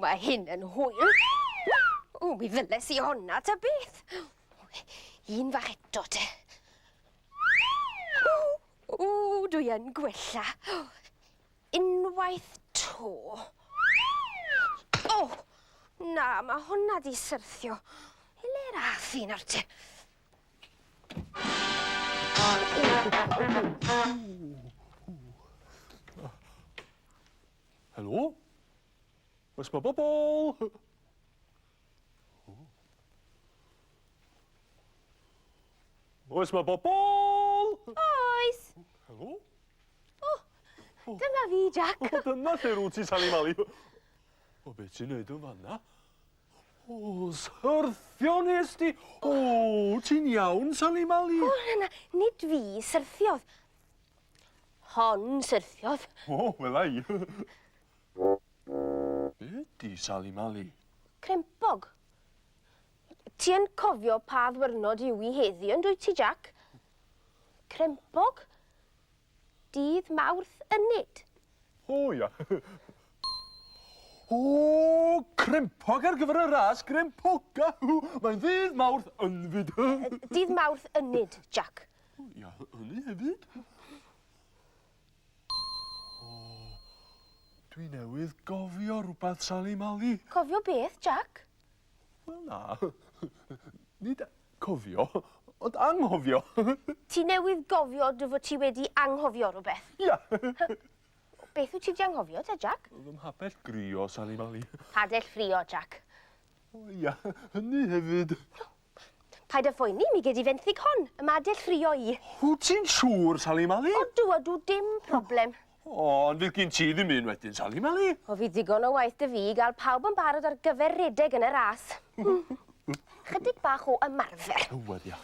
mae hyn yn hwyl. O, mi ddyles i honna ta beth. Un fach eto te. O, o, dwi yn gwella. Unwaith 'to. O! Na, mae hwnna 'di syrthio. I le'r ath hi nawr te? Helo? Oes ma bobol? Oes ma bobol? Oes! Helo? O, dyma fi, Jack. O, dyna lle rwyt ti, Sali Mali. O, beth ti'n neud yn fanna? O, syrthio nes di. O, ti'n iawn, Sali Mali? O, na, na, nid fi syrthiodd. Hon syrthiodd. O, wela i. Be di Sali Mali? Crempog. Ti yn cofio pa ddwyrnod yw i heddi, yn dwyt ti, Jack? Crempog? Dydd Mawrth Ynyd. O, ia. O, crempog ar gyfer y ras grempoga. Mae'n ddydd Mawrth ynfyd. Dydd Mawrth Ynyd, Jack. O, ia, hynny hefyd. O, dwi newydd gofio rhywbeth, Sali Mali. Cofio beth, Jack? Wel, na. Nid cofio, ond anghofio. Ti newydd gofio dy fod ti wedi anghofio rhywbeth? Ia. Beth wyt ti wedi anghofio te, Jack? Fy mhabell grio, Sali Mali. Padell ffrio, Jack. O ia, hynny hefyd. Paid â phoeni, mi gei di fenthyg hon, y madell ffrio i. Wyt ti'n siŵr, Sali Mali? Odw, odw, dim problem. O, ond fydd gin ti ddim un wedyn, Sali Mali. O, fydd digon o waith 'da fi i gael pawb yn barod ar gyfer redeg yn y ras. Chydig bach o ymarfer. Wel, ia.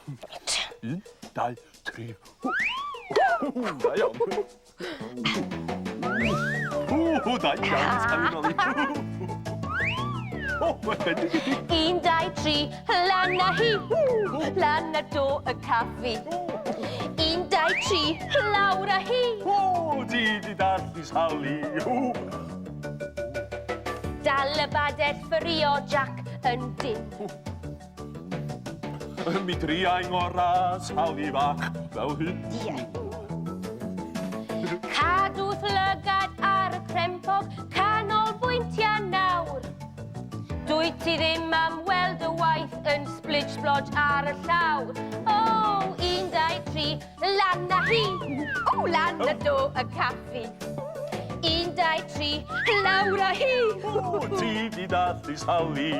Un, dau, tri. Da iawn. O, da iawn, Sali Mali. O, Un, dau, tri, lan a hi, lan a do y caffi. Un, dau, tri, lawr a hi. O, ti di dallt i Sali. Dal y badell ffrio, Jack, yn dyn. Mi dria i ngora, Sali fach, fel hyn. Ie. Cadw'th lygad ar y crempog, canolbwyntia nawr. Dwyt ti ddim am weld y waith yn splidge splodge ar y llawr. O, un, dau, tri, lan â hi! O, lan â do y caffi. Un, dau, tri, lawr â hi! O, ti di dallt i Sali.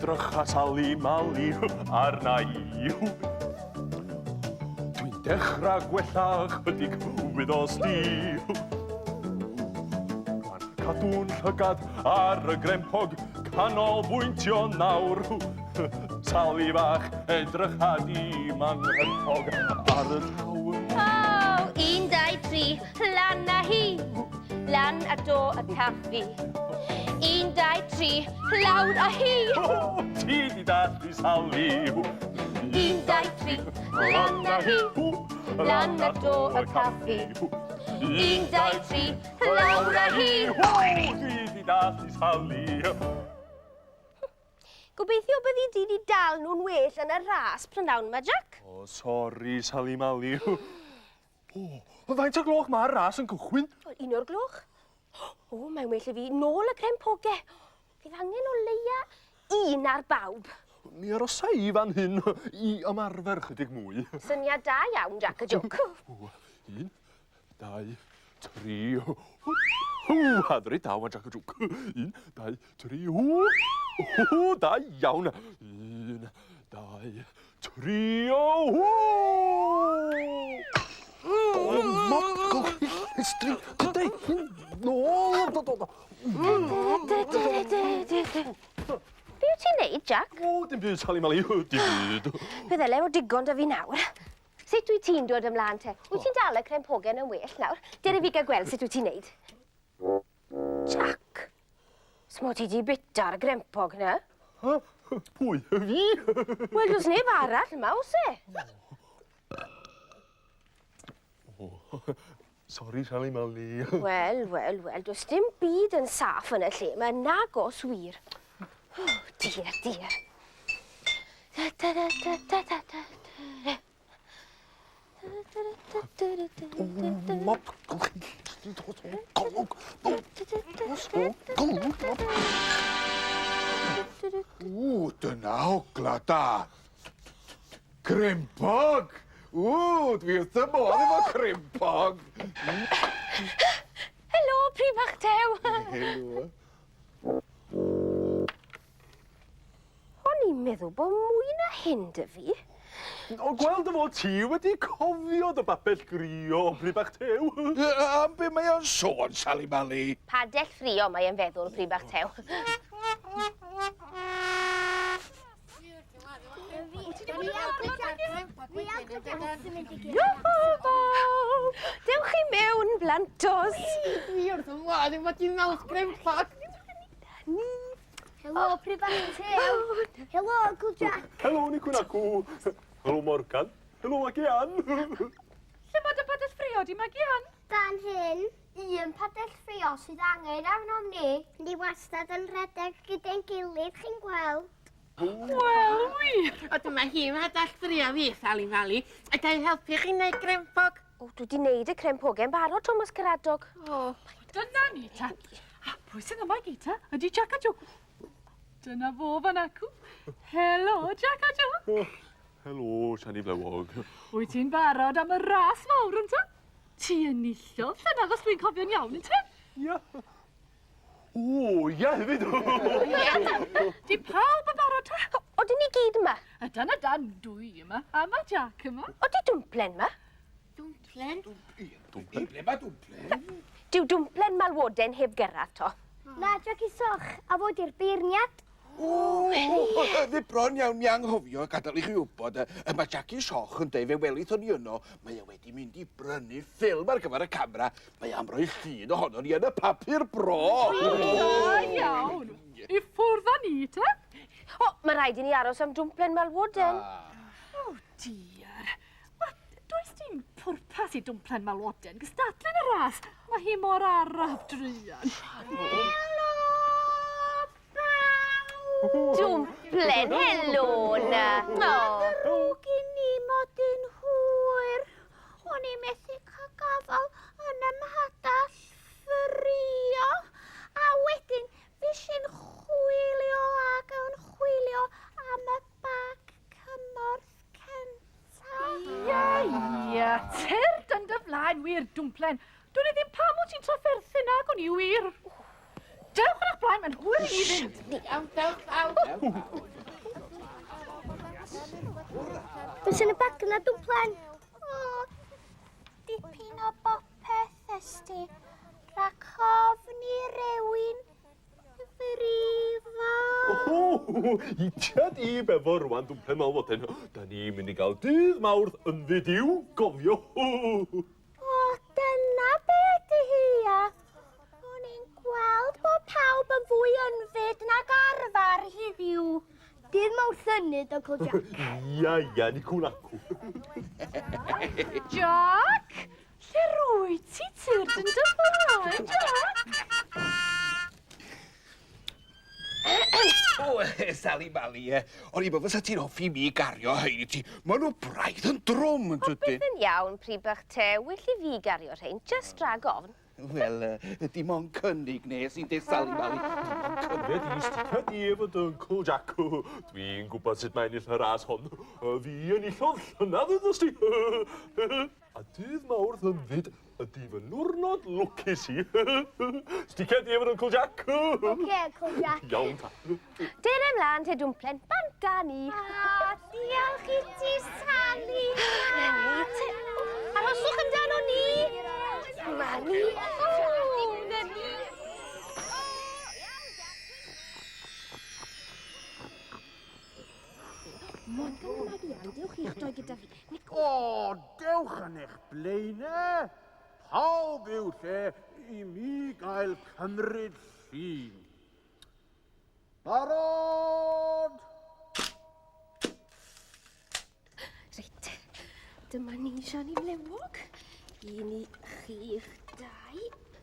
Drycha Sali Mali arna i. Dwi'n dechrau gwella ychydig, wyddos di. Rwan, cadw'n llygad ar y grempog, canolbwyntio nawr. Sali fach, edrycha di, ma'n nghrempog ar y llawr. O, un, dau, tri, lan â hi, lan a do y caffi. Un, dau, tri, lawr â hi. O, ti di dallt i Sali. Un, dau, tri, lan â hi, lan a do y caffi. Un, dau, tri, lawr â hi. O, ti di dallt i Sali. Gobeithio byddi di 'di dal nhw'n well yn y ras prynawn 'ma, Jack. O, sori, Sali Mali. O, ond faint o gloch mae'r ras yn cychwyn? Un o'r gloch. O, mae'n well i fi nôl y crempoge. Fydd angen o leia un ar bawb. Mi arosa i fan hyn i ymarfer chydig mwy. Syniad da iawn, Jack y Joc. O, un, dau, tri. Hw, hadri daw a Jack y Joc. Un, dau, tri, hw. Hw, da iawn. Un, dau, tri, o, hw! Mop, llestri, dydau hyn nôl. Be wyt ti'n neud, Jack? O, dim byd, Sali Mali, dim byd. Fe ddyle fod digon 'da fi nawr. Sut wyt ti'n dod ymlaen te? Wyt ti'n dal y crempogen yn well nawr? Dere fi gael gweld sut wyt ti'n neud. Jack, smo ti di bita'r grempog na? Ha? Pwy? Fi? Wel, does neb arall yma, oes e? O. Sori, Sali Mali. Wel, wel, wel, does dim byd yn saff yn y lle yma, nag os wir. Oh, dear, dear. Da, da, da, da, da, da, da, da. Mop, golwg, golwg, mop. Ww, dyna ogla da. Crempog! Ww, dwi wrth y modd efo crempog. Helo, Pry Bach Tew. Helo. O'n i'n meddwl bod mwy na hyn 'da fi. O, gweld dy fod ti wedi cofio dy babell grio, Pry Bach Tew. Am be mae o'n sôn, Sali Mali? Padell ffrio mae e'n feddwl, Pry Bach Tew. Dewch i mewn, blantos. Dwi wrth fy modd efo ti mewn crempog. Helo, Pry Bach Tew. Helo, Uncle Jack. Helo, Nicw Nacw. Helo, Morgan. Helo, Magi Ann. Lle mae dy padell ffrio di, Magi Ann? Dan hyn, un padell ffrio sydd angen arnom ni. Ni wastad yn rhedeg gyda'n gilydd, chi'n gweld. Wel, wir. O, dyma hi, mae padell ffrio fi, Sali Mali. A ga i helpu chi wneud crempog? O, dwi wedi wneud y crempogen barod, Thomas Caradog. O, Dyna ni ta. A pwy sydd yma i gyd ta? Ydy Jack a Joe. Dyna fo fan acw. Helo, Jack a Joe. Helo, Siani Flewog. Wyt ti'n barod am y ras fawr ynta? Ti enillodd llynedd os dwi'n cofio'n iawn, ynte? Ia. O, ia hefyd. Di pawb yn barod ta? Odyn ni gyd yma? Ydan, ydan, dwi yma, a mae Jack yma. Odi dwmplen yma? dwmplen. I ble mae dwmplen? Dyw dwmplen malwoden heb gyrraedd to. Na, Jackie Soch, a fod i'r beirniad. O, fe bron iawn mi anghofio gadael i chi wybod, y mae Jackie Soch yn deud fe welith o'n i yno, mae e wedi mynd i brynu ffilm ar gyfer y camera, mae am roi llun ohono ni yn y papur bro. Da iawn. I ffwrdd â ni te. O, mae rhaid i ni aros am dwmplen malwoden. O, dear. Wel, does dim pwrpas i dwmplen malwoden gystadlu yn y ras. Mae hi mor araf druan. Helo, bawb! Dwmplen, helo na. O. Ddrwg i ni mod i'n hwyr. O'n i methu cael gafal yn y mhadell ffrio. A wedyn, fues i'n chwilio ac yn chwilio am y bag cymorth cyntaf. Ia, ia, tyrd yn dy flaen wir, dwmplen. Dwn i ddim pam wyt ti'n trafferthu nag o'n i wir. Dewch yn eich blaen, mae'n hwyr i ni fynd. Iawn, dewch, pawb. Be sy'n y bag yna, dwmplen? O, dipyn o bopeth esti. Rhac ofn i rywun frifo. O, itia di befo rwan dwmplen malwoden. Da ni'n mynd i gael dydd Mawrth yn fyd i'w gofio. O, dyna be ydy hi, ia. O'n i'n gweld bod pawb yn fwy ynfyd nag arfer heddiw. Dydd Mawrth ynyd, Uncle Jack. Ia, ia, nicw nacw. Jack, lle rwyt ti tyrd yn dy flaen, Jack? O, Sali Mali, o'n i'n meddwl fysa ti'n hoffi mi gario hein i ti. Maen nhw braidd yn drwm, yn dydyn? Popeth yn iawn, Pry Bach Tew. Well i fi gario rhein, just rhag ofn. Wel, dim ond cynnig nes i de Sali Mali. Dim ond cynnig. Fe di, sticia di efo dy Uncle Jack. Dwi'n gwybod sut mae ennill y ras hon. Fi enillodd llynedd, ydys ti. A dydd Mawrth ynfyd ydy fy nwrnod lwcus i. Sticia di efo Uncle Jack. Oce, Uncle Jack. Iawn ta. Dere ymlaen te dwmplen, bant â ni. O, diolch i ti, Sali. Na ni te. Arhoswch amdano ni. Mani. O, na ni. Morgan a Magi Ann, dewch i'ch doi gyda fi. Nic, O, dewch yn eich blaenau. Pawb yw lle i mi gael cymryd llun. Barod! Reit, dyma ni, Siani Flewog. Un i chi'ch dau.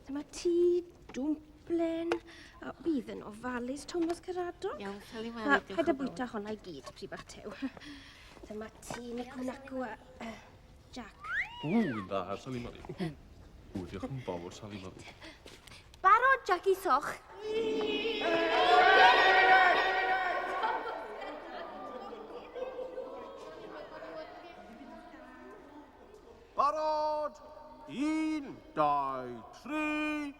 Dyma ti, dwmplen. A bydd yn ofalus, Thomas Caradog. Iawn, Sali Mali, diolch. Paid â bwyta honna i gyd, pry bach tew. Dyma ti, Nicw Nacw a Jack. Ww, yn dda, Sali Mali. Ww, diolch yn fawr, Sali Mali. Barod, Jackie Soch. Barod! 1, 2, 3...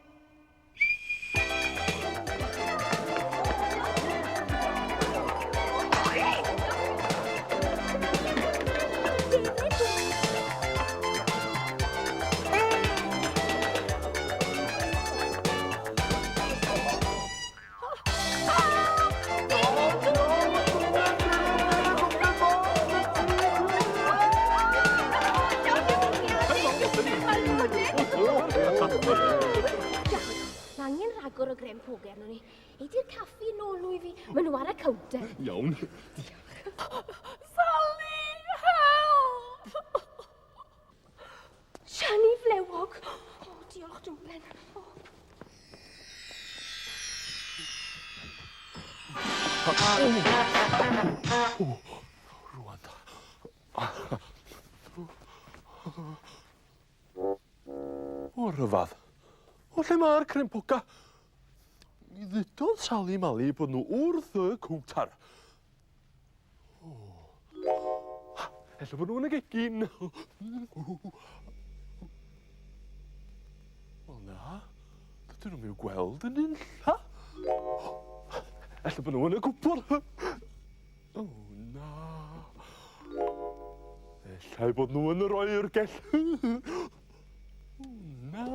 Mae angen rhagor o grem poge arnon ni. Ei di'r caffi nôl nhw i fi. Maen nhw ar y cownter. Iawn. Sally, help! Siani Flewog. O, diolch, Dwmplen. O. Rwan ta. O, rhyfadd. O, lle mae'r crempoca? Mi ddudodd Sali Mali bod nhw wrth y cwtar. O. Ella bod nhw yn y gegin. Wel na, dydyn nhw'm i'w gweld yn unlla. Ella bod nhw yn y cwpwrdd. O na. Ella eu bod nhw yn yr oergell. O na.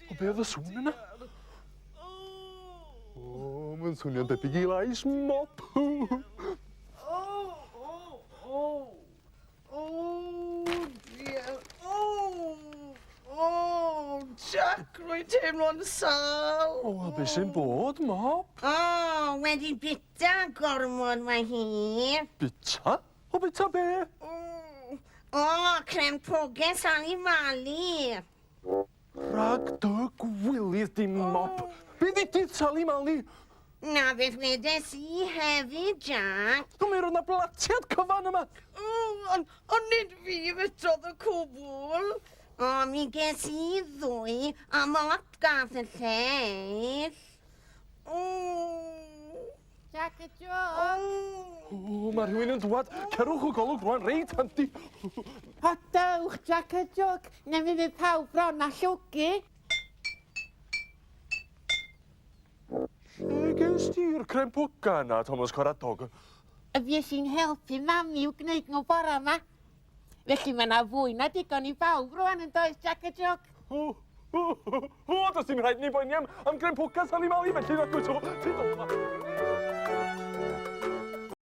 O, be oedd y sŵn yna? O, mae'n swnio'n debyg i lais mop. O, o, o. O, dear. O, o, Jack, rwy'n teimlo'n sâl. O, a beth sy'n bod, mop? O, wedi bita gormod mae hi. Bita? O, bita be? O, crempogau Sali Mali. Rhag dy gwilydd di, mop. Be ddudydd Sali Mali? Na beth wedes i hefyd, Jack. O, mi roedd 'na blatiad cyfan yma. O, ond on nid fi fytodd y cwbl. O, mi ges i ddwy, a mop gath y lleill. O. Jack y Joc! O, mae rhywun yn dwad. Cerwch o golwg rwan, reit handi. O, dewch, Jack y Joc, neu mi fydd pawb bron a llwgu. Lle ges ti'r crempwga yna, Thomas Coradog? Y fues i'n helpu mam i'w gwneud nhw bora yma. Felly mae yna fwy na digon i bawb rwan yn does, Jack y Joc? O, o, o, o, does dim rhaid ni boeni am, am grempwga Sali Mali, felly nac wyt o, ti do yma.